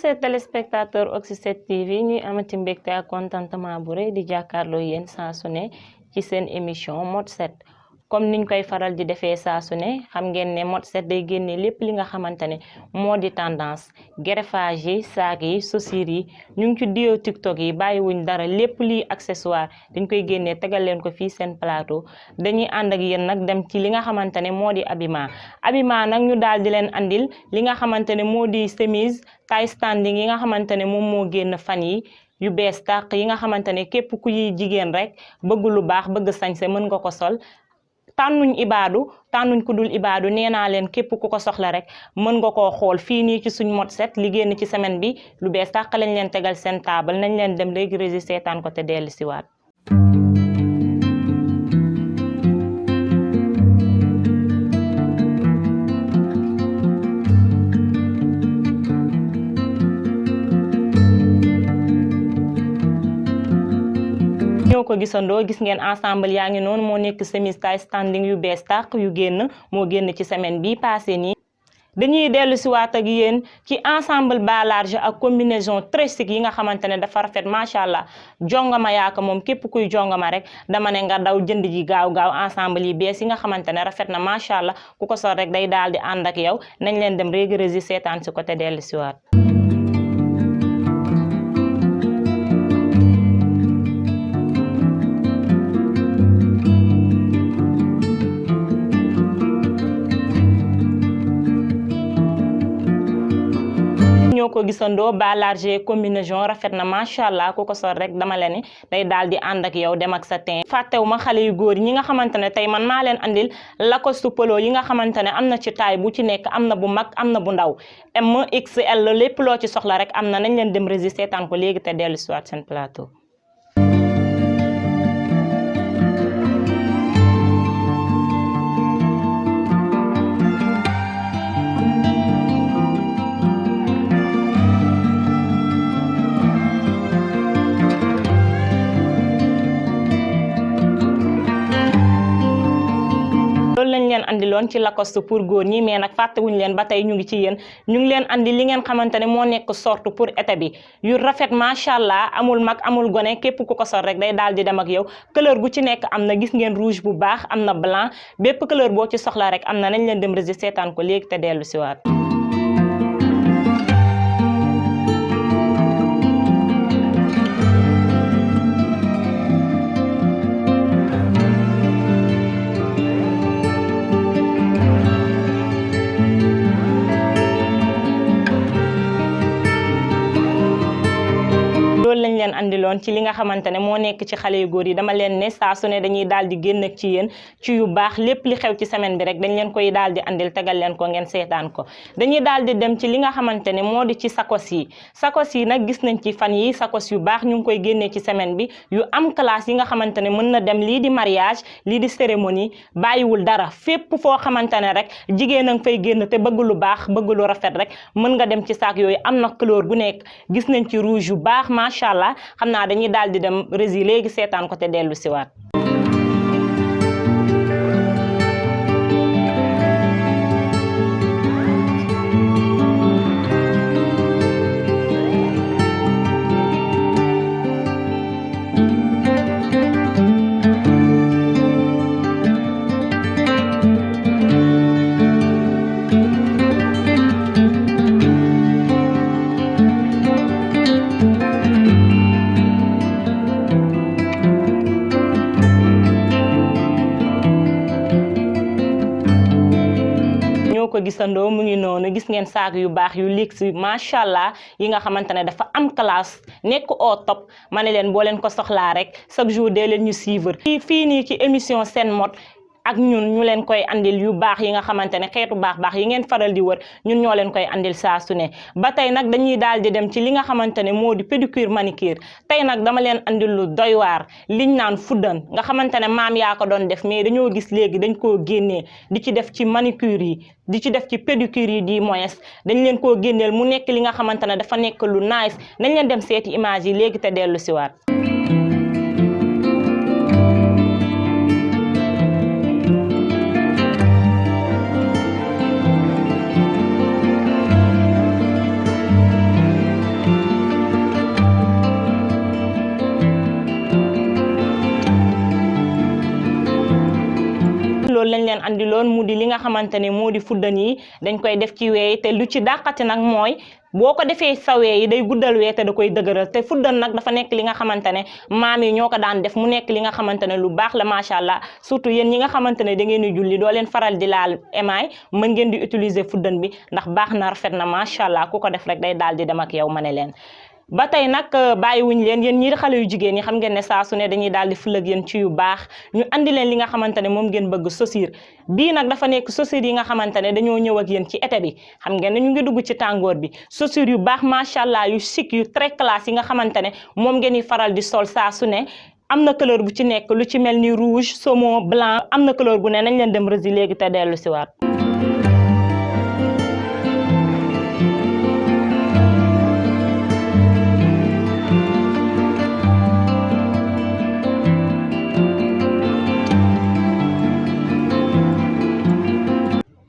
ces téléspectateurs Oxy 7 TV ñuy amati mbégte ak contentement bu rëy di jàkkaarloo yéen saa su ne ci seen émission mode 7 comme niñ koy faral di defee saa su ne xam ngeen ne mode 7 day génne lépp li nga xamante ne moo di tendance greffage yi saag yi chaussures yi ñu ngi ci dio TikTok yi bàyyiwuñ dara lépp liy accessoire dañ koy génnee tegal leen ko fii seen plateau dañuy ànd ak yéen nag dem ci li nga xamante ne moo di habillement nag ñu daal di leen andil li nga xamante ne moo di chemise taille standing yi nga xamante ne moom moo génn fan yi yu bees tàq yi nga xamante ne képp ku yi jigéen rek bëgg lu baax bëgg sañse mën nga ko sol tànnuñ ku dul ibaadu nee naa leen képp ku ko soxla rek mën nga koo xool fii nii ci suñ mode 7 li génn ci semaine bi lu bees tàq lañ leen tegal seen taabal nañ leen dem léegi régi seetaan ko te dellu siwaat ñoo ko gisandoo gis ngeen ensemble yaa ngi noonu moo nekk chemise taille standing yu bees tàq yu génn moo génn ci semaine bi passé nii dañuy dellu si waat ak yéen ci ensemble bas large ak combinaison très chic yi nga xamante ne dafa rafet macha allah jongama yaaka moom képp kuy jongama rek dama ne nga daw jënd ji gaaw ensemble yi bees yi nga xamante ne rafet na macha allah ku ko sol rek day daal di ànd ak yow nañ leen dem régi seetaan si côté dellu si waat ñoo ko gisandoo bas large combinaison rafet na macha allah ku ko sol rek dama leen ni day daal di ànd ak yow dem ak sa teint fàttewu ma xale yu góor ñi nga xamante ne tey man maa leen andil Lacoste polo yi nga xamante ne am na ci taille bu ci nekk am na bu mag am na bu ndaw M XL lépp loo ci soxla rek am na nañ leen dem régi seetaan ko léegi te dellu si waat seen plateau loolu lañ leen andiloon ci Lacoste pour góor ñi mais nag fàttewuñ leen ba tey ñu ngi ci yéen ñu ngi leen andi li ngeen xamante ne moo nekk sorte pour été bi yu rafet macha allah amul mag amul gone képp ku ko sol rek day daal di dem ak yow couleur gu ci nekk am na gis ngeen rouge bu baax am na blanc bépp couleur boo ci soxla rek am na nañ leen dem régi seetaan ko léegi te dellu si waat loolu lañ leen andiloon ci li nga xamante ne moo nekk ci xale yu góor yi dama leen ne saa su ne dañuy daal di génn ak ci yéen ci yu baax lépp li xew ci semaine bi rek dañ leen koy daal di andil tegal leen ko ngeen seetaan ko dañuy daal di dem ci li nga xamante ne moo di ci sakos yi nag gis nañ ci fan yi sakos yu baax ñu ngi koy génnee ci semaine bi yu am classe yi nga xamante ne mën na dem lii di mariage lii di cérémonie bàyyiwul dara fépp foo xamante ne rek jigéen a nga fay génn te bëgg lu baax bëgg lu rafet rek mën nga dem ci saak yooyu am na couleur gu nekk gis nañ ci rouge yu baax macha allah xam naa dañuy daal di dem régi léegi seetaan ko te dellu si waat ko gisandoo mu ngi noonu gis ngeen saak yu baax yu luxe macha allah yi nga xamante ne dafa am classe nekk au top ma ne leen boo leen ko soxlaa rek chaque jour dee leen ñu suivre fii nii ci émission seen mode ak ñun ñu leen koy andil yu baax yi nga xamante ne xeetu baax yi ngeen faral di wër ñun ñoo leen koy andil saa su ne ba tey nag dañuy daal di dem ci li nga xamante ne moo di pédicure manicure tey nag dama leen andil lu doy waar liñ naan fuddan nga xamante ne maam yaa ko doon def mais dañoo gis léegi dañ koo génnee di ci def ci manicure yi di ci def ci pédicure yi di moyes dañ leen koo génneel mu nekk li nga xamante ne dafa nekk lu nice nañ leen dem seeti image yi léegi te dellu si waat leen andiloon mu di li nga xamante ne moo di fuddan yi dañ koy def ci wee te lu ci dàqati nag mooy boo ko defee sa wee yi day guddal wee te da koy dëgëral te fuddan nag dafa nekk li nga xamante ne maam yi ñoo ko daan def mu nekk li nga xamante ne lu baax la macha allah surtout yéen ñi nga xamante ne da ngeen di julli doo leen faral di laal émaay mën ngeen di utiliser fuddan bi ndax baax na rafet na macha allah ku ko def rek day daal di dem ak yow ma ne leen. ba tey nag bàyyiwuñ leen yéen ñi xale yu jigéen ñi xam ngeen ne saa su ne dañuy daal di fëlëg yéen ci yu baax ñu andi leen li nga xamante ne moom ngeen bëgg chaussure bii nag dafa nekk chaussure yi nga xamante ne dañoo ñëw ak yéen ci été bi xam ngeen ne ñu ngi dugg ci tàngoor bi chaussure yu baax macha allah yu chic yu très classe yi nga xamante ne moom ngeen di faral di sol saa su ne am na couleur bu ci nekk lu ci mel ni rouge saumon blanc am na couleur bu ne nañ leen dem rësi léegi te dellu si waat.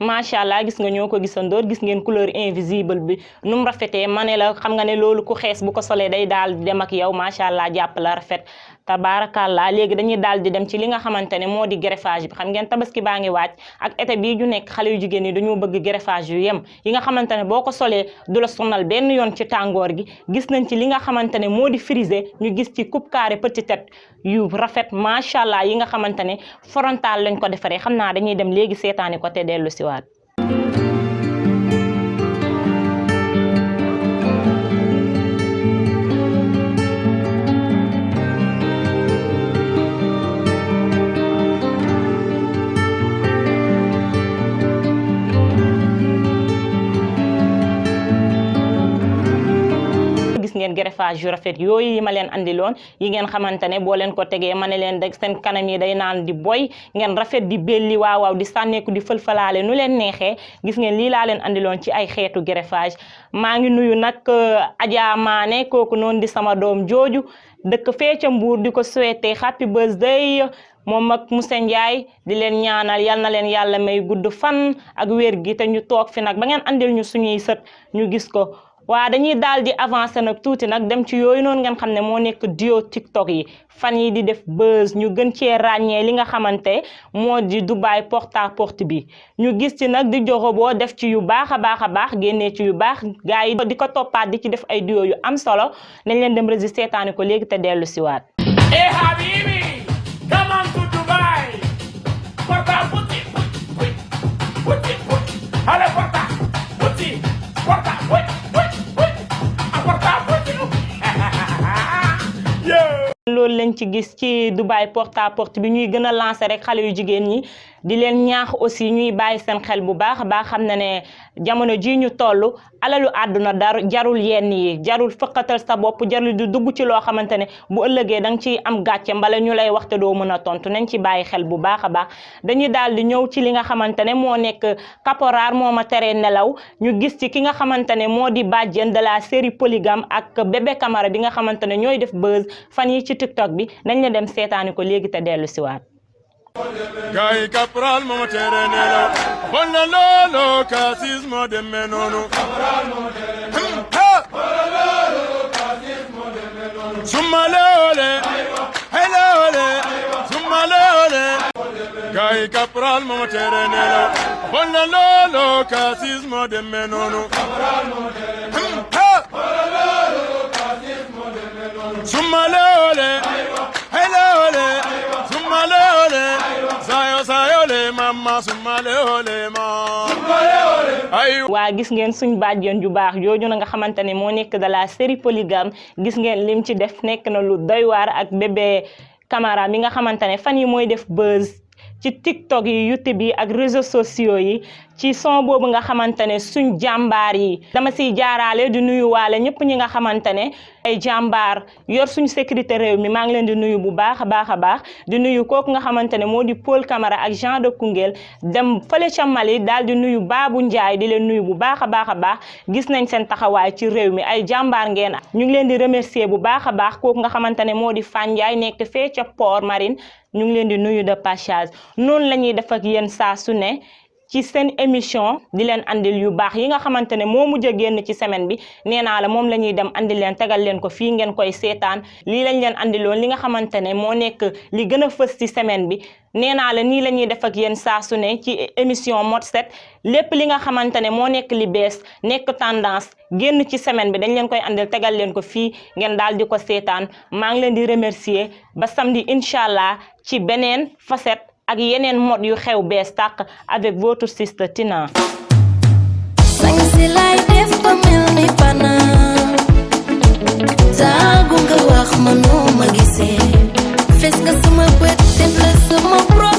macha allah gis nga ñoo ko gisandoor gis ngeen couleur invisible bi nu mu rafetee ma ne la xam nga ne loolu ku xees bu ko solee day daal di dem ak yow macha allah jàpp la rafet tabarakallah léegi dañuy daal di dem ci li nga xamante ne moo di greffage bi xam ngeen tabaski baa ngi wàcc ak été bii ju nekk xale yu jigéen ñi dañoo bëgg greffage yu yem yi nga xamante ne boo ko solee du la sonal benn yoon ci tàngoor gi gis nañ ci li nga xamante ne moo di frisé ñu gis ci coupe carré petit tête yu rafet macha allah yi nga xamante ne frontal lañ ko defaree xam naa dañuy dem léegi seetaani ko te dellu si waat. ngeen greffage yu rafet yooyu yi ma leen andiloon yi ngeen xamante ne boo leen ko tegee ma ne leen rek seen kanam yi day naan di boy ngeen rafet di belli waaw di sànneeku di fël-falaale nu leen neexee gis ngeen lii laa leen andiloon ci ay xeetu greffage maa ngi nuyu nag Adja Mané kooku noonu di sama doom jooju dëkk fee ca Mbuur di ko souhaiter happy birthday moom ak Moussa Ndiaye di leen ñaanal yal na leen yàlla may gudd fan ak wér gi te ñu toog fi nag ba ngeen andil ñu suñuy sët ñu gis ko waa dañuy daal di avancer nag tuuti nag dem ci yooyu noonu ngeen xam ne moo nekk duo TikTok yi fan yi di def buzz ñu gën cee ràññee li nga xamante moo di Dubaï porte à porte bi ñu gis ci nag di joxo boo def ci yu baax a baax génnee ci yu baax gars yi di ko toppaat di ci def ay duo yu am solo nañ leen dem rési seetaani ko léegi te dellu si waat. Habibi, come on to Dubai. Porta a porte, allez porta, porta, loolu lañ ci gis ci Dubaï porte à porte bi ñuy gën a lancer rek xale yu jigéen ñi di leen ñaax aussi ñuy bàyyi seen xel bu baax a baax xam na ne jamono ji ñu toll alalu àdduna dara jarul yenn yi jarul fëkkatal sa bopp jarul di dugg ci loo xamante ne bu ëllëgee da nga ciy am gàcce mbala ñu lay waxte doo mën a tontu nañ ci bàyyi xel bu baax a baax dañuy daal di ñëw ci li nga xamante ne moo nekk caporal moo ma teree nelaw ñu gis ci ki nga xamante ne moo di bàjjen de la série polygame ak bébé Camara bi nga xamante ne ñooy def buzz fan yi ci TikTok bi nañ la dem seetaani ko léegi te dellu si waat. Gai caporal mo tere nelo Bona lolo casismo de menono Caporal mo tere nelo Bona lolo casismo de menono Sumale ole Hele ole Sumale ole Gai caporal mo tere nelo Bona lolo casismo de menono Caporal mo tere nelo Bona lolo casismo de menono Sumale ole Hele ole Sumale ole waa gis ngeen suñ bàjjen ju baax jooju na nga xamante ne moo nekk de la série polygame gis ngeen lim ci def nekk na lu doy waar ak bébé Camara mi nga xamante ne fan yi mooy def buzz ci TikTok yi YouTube yi ak réseaux sociaux yi ci son boobu nga xamante ne suñ jàmbaar yi dama siy jaaraale di nuyu waale ñëpp ñi nga xamante ne ay jàmbaar yor suñ sécurité réew mi maa ngi leen di nuyu bu baax a baax di nuyu kooku nga xamante ne moo di Paul Camara ak Jean de Koungheul dem fële ca Mali daal di nuyu Babou Ndiaye di leen nuyu bu baax a baax gis nañ seen taxawaay ci réew mi ay jàmbaar ngeen ñu ngi leen di remercier bu baax a baax kooku nga xamante ne moo di Fan Ndiaye nekk fee ca port marine ñu ngi leen di nuyu de passage noonu la ñuy def ak yéen saa su ne ci seen émission di leen andil yu baax yi nga xamante ne moo mujj a génn ci semaine bi nee naa la moom la ñuy dem andil leen tegal leen ko fii ngeen koy seetaan lii lañ leen andiloon li nga xamante ne moo nekk li gën a fës ci semaine bi nee naa la nii la ñuy def ak yéen saa su ne ci émission mode 7 lépp li nga xamante ne moo nekk li bees nekk tendance génn ci semaine bi dañ leen koy andil tegal leen ko fii ngeen daal di ko seetaan maa ngi leen di remercier ba samedi incha allah ci beneen facette ak yeneen mode yu xew bees tàq avec votre sister Tina. Sañse lay def ba mel ni fana taagu nga wax ma noo ma gisee fes nga sama bët def la sama pro